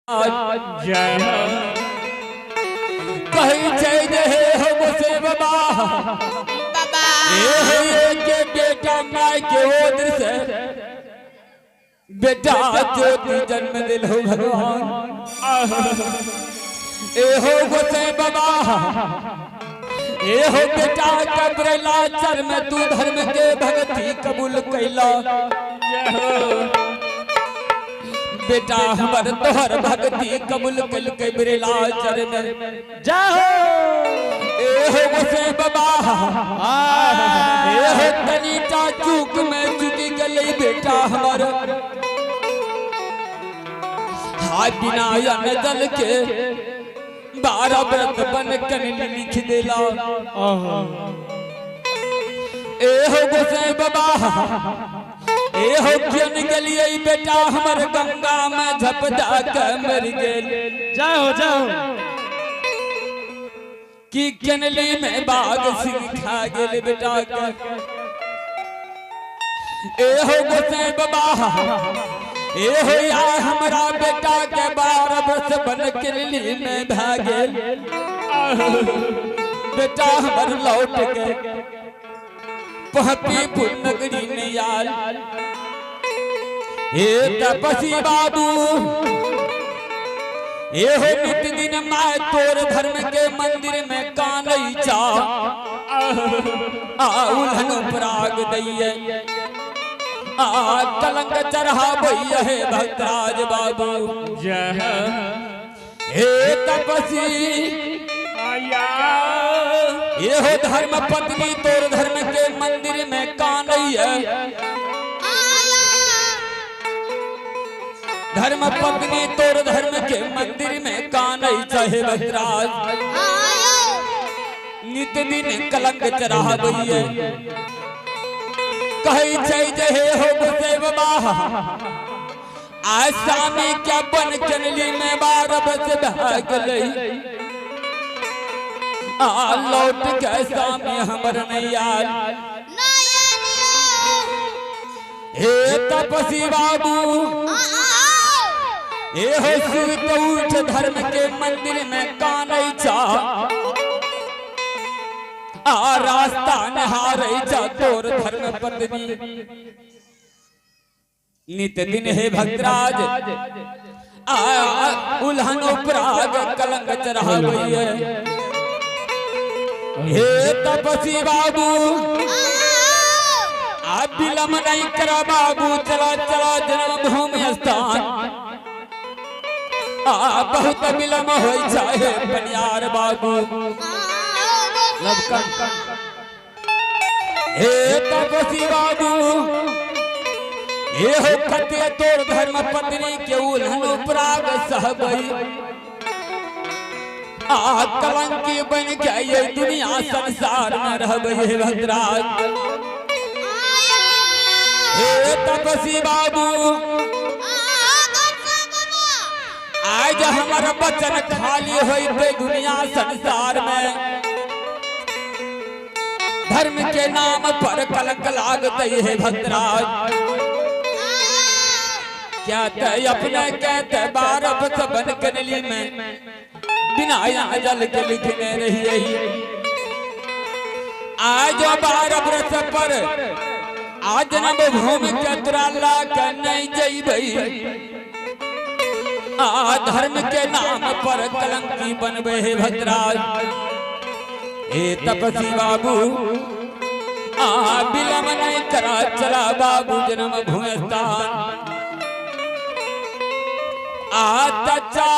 जय कहै छै जे हे हो गोसे बाबा। बाबा। ए हे के बेटा my के ओदर से बेटा ज्योति जन्म दिल हो भगवान। ए हो गोसे बाबा, ए हो बेटा कबरेला चर में तू धर्म के भक्ति कबूल कैला। जय हो। बेटा हमर तोहर भक्ति कबूल कैल के बिरला चर में। जय हो। ए हो गोसे बाबा, ए हो तनी टा चूक में चुकी गई बेटा हमर। हा बिना अन्न जल के 12 व्रत बन कन लिख देला। ए हो गोसे बाबा, ए हो क्यों गेलिए बेटा हमर गंगा में झपटा के मर गेल। जय हो, जय हो। कि केनली में बाघ सिंह खा गेल बेटा के। ए हो गोसे बाबा, ए हो या हमरा बेटा के 12 वर्ष बन केनली में भागेल। बेटा हमर लौट के पहपी नगरी में आल। हे तपसी बाबू, ए हो नित दिन my तोर धर्म के मंदिर में कानई चा आ उल्हन पराग दैये आ कलंक चढ़ाबैये हे भक्तराज बाबू। जय हो। हे तपसी आया। ये हो धर्म पत्नी तोर धर्म के मंदिर में कानई है। धर्म पत्नी तोर धर्म के मंदिर में कानई चाहे भद्राज। नित दिन कलंक चढ़ाबैये। कहै छै जे हे हो गोसे बाबा, आज स्वामी के बन चनली में 12 बज भाग गई। आ लौट के स्वामी हमर नहीं आयल। हे तपसी बाबू, ए हो सुत उठ धर्म के मंदिर में कानई चा आ रास्ता नहारै चा तोर धर्म पत्नी। नित दिन हे भक्तराज आ उल्हन उपराग कलंक चढ़ाबैये। हे तपसी बाबू, आ विलम्ब नहीं करा बाबू, चला चला जन्मभूमि स्थान। आ बहुत विलम्ब हो चाहे पनियार बाबू। हे तपसी बाबू, हे हो कते तोर धर्म पत्नी के उल्हन उपराग सहबई। आ कलंकी बन के ये दुनिया संसार में रहबई हे भद्राज। हे तपसी बाबू, आज हमार बचन खाली होते दुनिया संसार में। धर्म के नाम पर कलंक लागते है भद्राज। क्या ते अपने कहते 12 बस बन कनली में बिना यहाँ जल के लिखने रही यही। आज 12 बरस पर आज नब भूमि के तुराला के नहीं जइबई। आ धर्म के नाम पर कलंकी बनबे हे भद्राज। हे तपसी बाबू, आ विलम्ब नहीं करा चला बाबू जन्म भूमि स्थान। आ चाला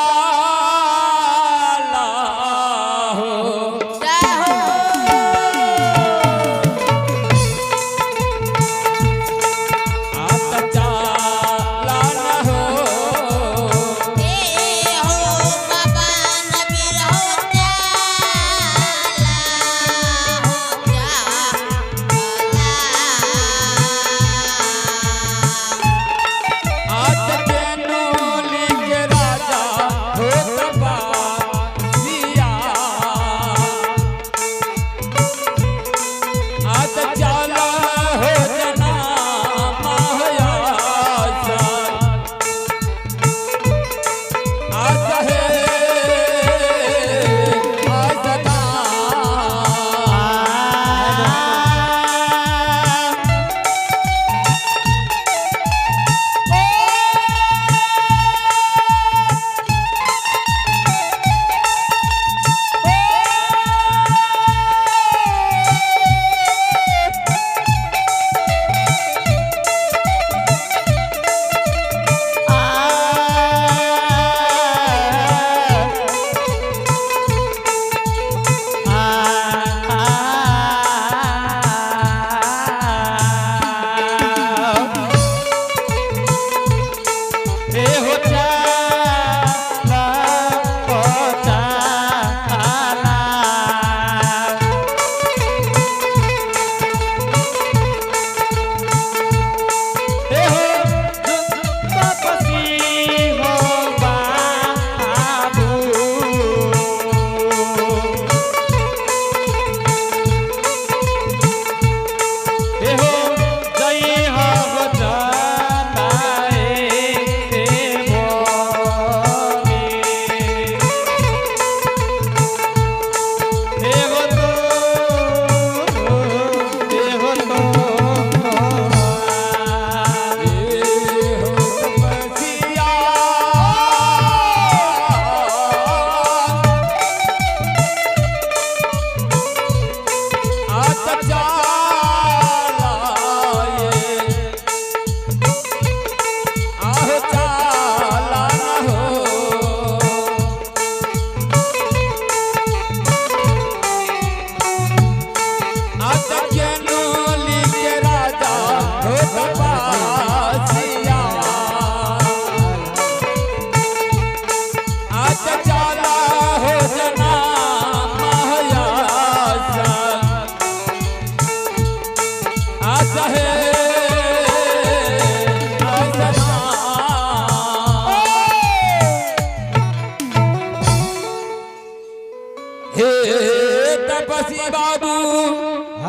हो। आ चाला हो। आज के नोली के राजा हो।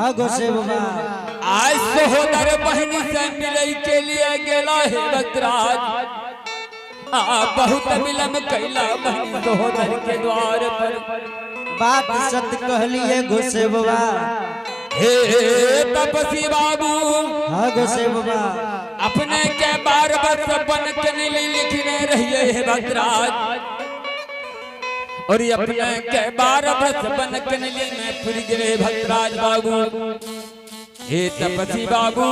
हाँ गोसे बाबा। आज सहोदर बहन से मिले के लिए गेला हे भद्राज। आ बहुत विलम्ब कैला बहन सहोदर के द्वार पर। बात सत्य कहलिए गोसे बाबा। हे तपसी बाबू। हाँ गोसे बाबा। अपने के बार बस बन के नीली लिखने रहिए हे भद्राज। और ये अपने के बार बस बन के नीली में फिर गए भद्राज बाबू। हे तपसी बाबू।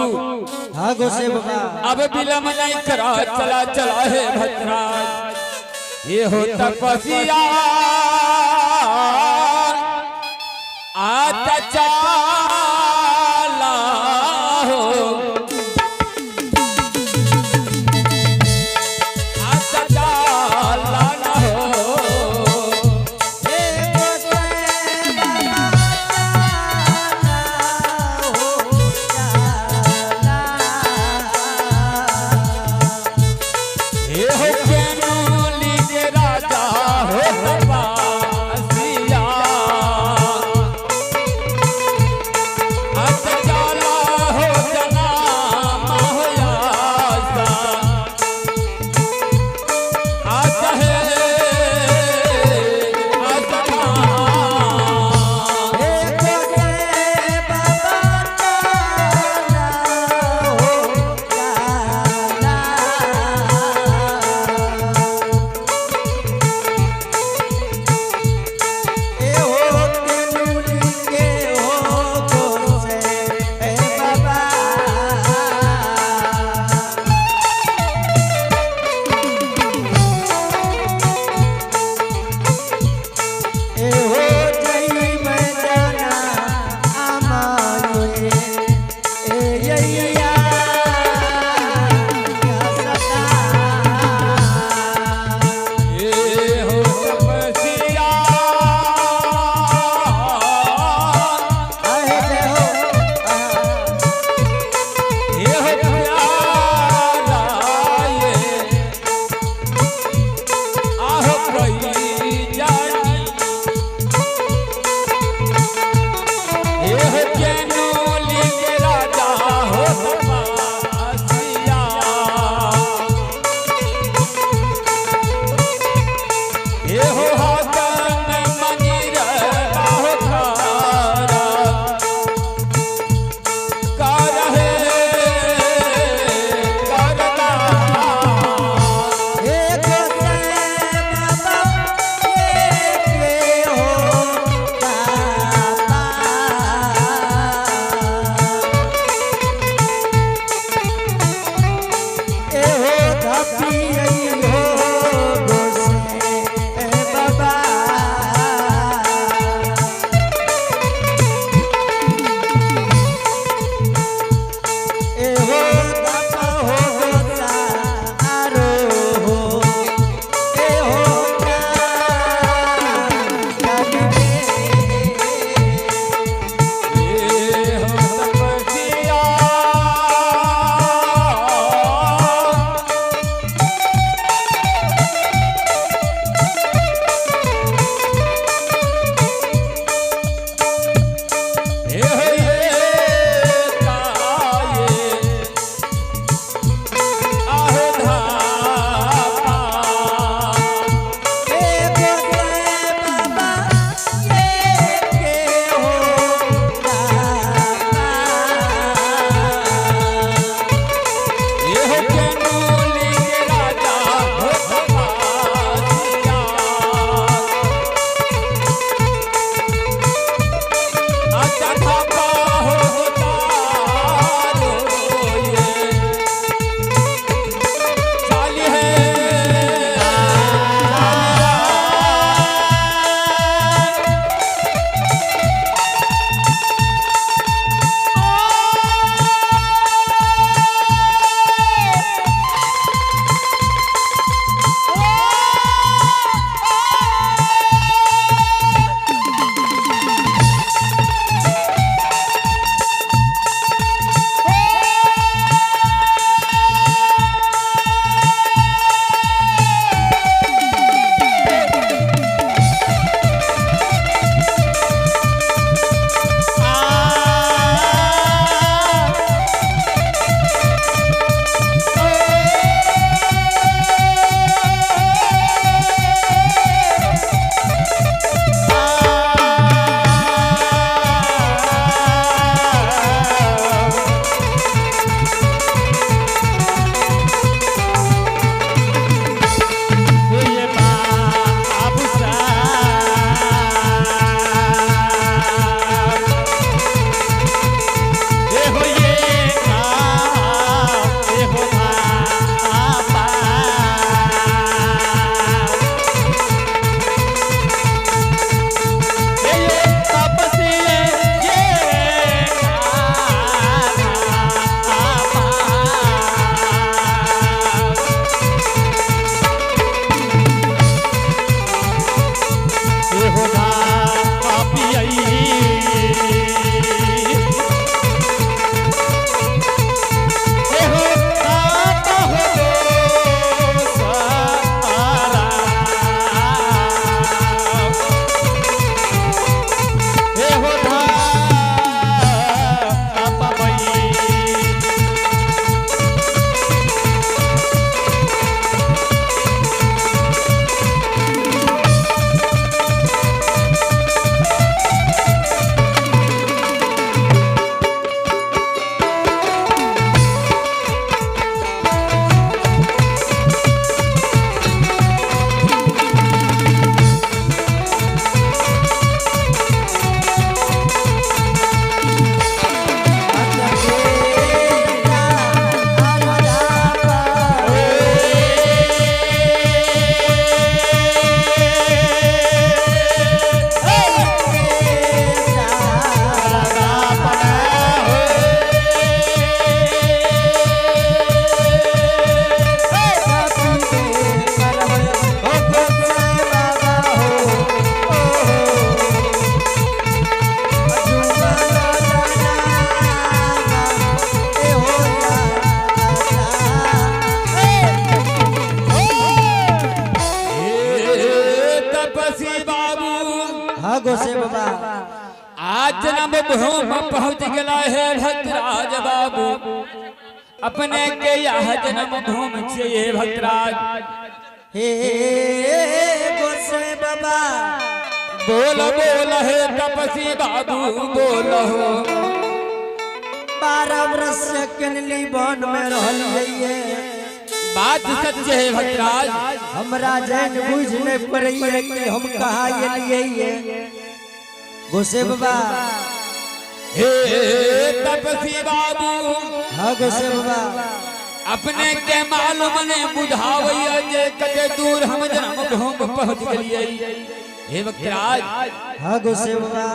हाँ गोसे बाबा। अब विलम्ब नहीं करा, चला चला हे भद्राज। ये हो तपसिया आता चला हो, आता चला ना हो। हे गोसे बाबा चाला हो चाला। हे हो केनूली के राजा हो तपसिया। हाँ गोसे बाबा। आज जन्म भूम पहुंच गया है भक्तराज बाबू। अपने के यह जन्म भूम छे भक्तराज। हे गोसे बाबा। बोल बोल हे तपसी बाबू बोल हो। 12 वर्ष से कनली वन में रहलिए। बात सच है भक्तराज। हमरा जैन बुझ नहीं पड़िए कि हम कहाँ एलिए गोसे बाबा। हे तपसी बाबू। हाँ गोसे बाबा। अपने के मालूम ने बुझावैया जे कते दूर हम जन्म भूम पहुंच गेलिए हे भक्तराज। हाँ गोसे बाबा।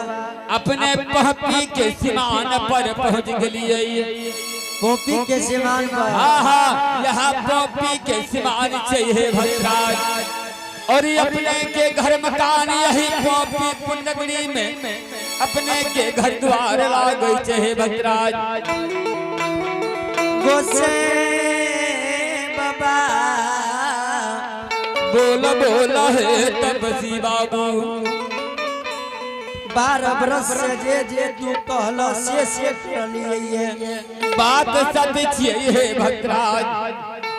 अपने पहपी के सीमान पर पहुंच गेलिए। पोपी के सीमान पर। हाँ हाँ यहाँ पोपी के सीमान चाहिए भक्तराज। और ये अपने के घर मकान यही पोपी पुण्यगढ़ी में अपने के घर द्वार लागे चाहिए भक्तराज। गोसे बाबा। बोल बोल हे तपसी बाबू। 12 बरस से जे जे तू कहल से करलिए। बात सत्य छियै हे भक्तराज।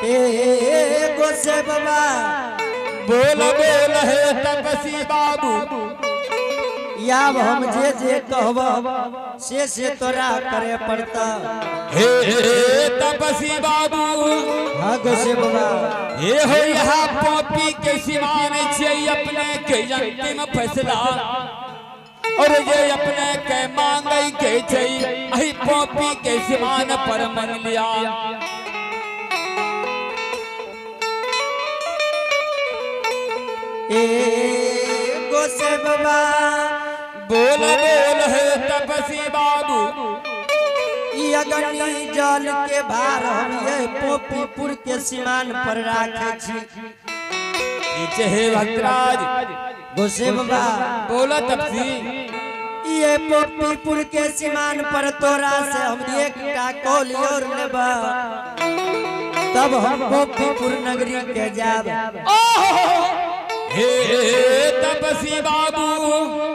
ए गोसे बाबा। बोल बोल हे तपसी बाबू। याब हम जे जे कहब से तोरा करे पड़ता। हे तपसी बाबू। हाँ गोसे बाबा। हे हो यहाँ पोपी के सीमान छियै अपने के अंतिम फैसला। और जे अपने के मांगे के छै अही पोपी के सीमान पर मन लिया। ए गोसे बाबा। बोल बोल हे तपसी बाबू। ई अग्नि जल के भार हम ये पोपीपुर के सीमान पर राखे छी। नीचे हे भक्तराज। गोसे बाबा। बोला तपसी। ये पोपीपुर के सीमान पर तोरा से हम एकटा कौल और लेबा तब हम पोपीपुर नगरी के जाब। हे तपसी बाबू।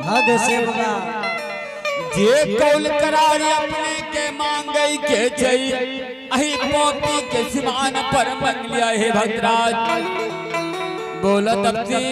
हाँ गोसे बाबा। जे कौल करार अपने के मांगे के छै अही पोपी के सीमान पर मंग लिया हे भक्तराज। बोला तपसी।